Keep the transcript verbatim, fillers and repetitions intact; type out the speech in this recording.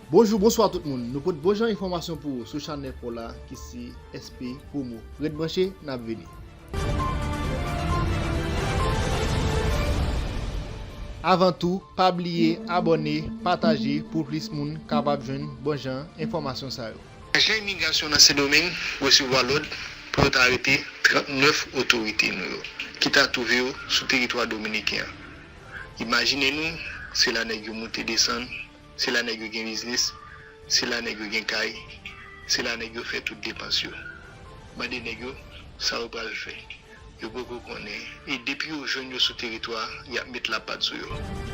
Bonjou, bonswa tout moun. Nou pote bon jan enfòmasyon pou ou sou chanèl pa w la ki se S P Promo. Ret branche, n ap vini. Avan tou, pa bliye abòne, pataje pou plis moun kapab jwenn bon jan enfòmasyon sa yo. Ajan imigrasyon nan Sendomeng resevwa lòd pou yo ta arete trannèf otorite nou yo ki ta twouve yo sou teritwa dominiken an. Imajine nou, se la nèg yo moute desann, se la nèg yo gen biznis, se la nèg yo gen kay, se la nèg yo fè tout depans yo. Mande nèg yo sa yo pral fè. Yo poko konnen. E depi yo jwenn yo sou teritwa, y ap met lapat sou yo.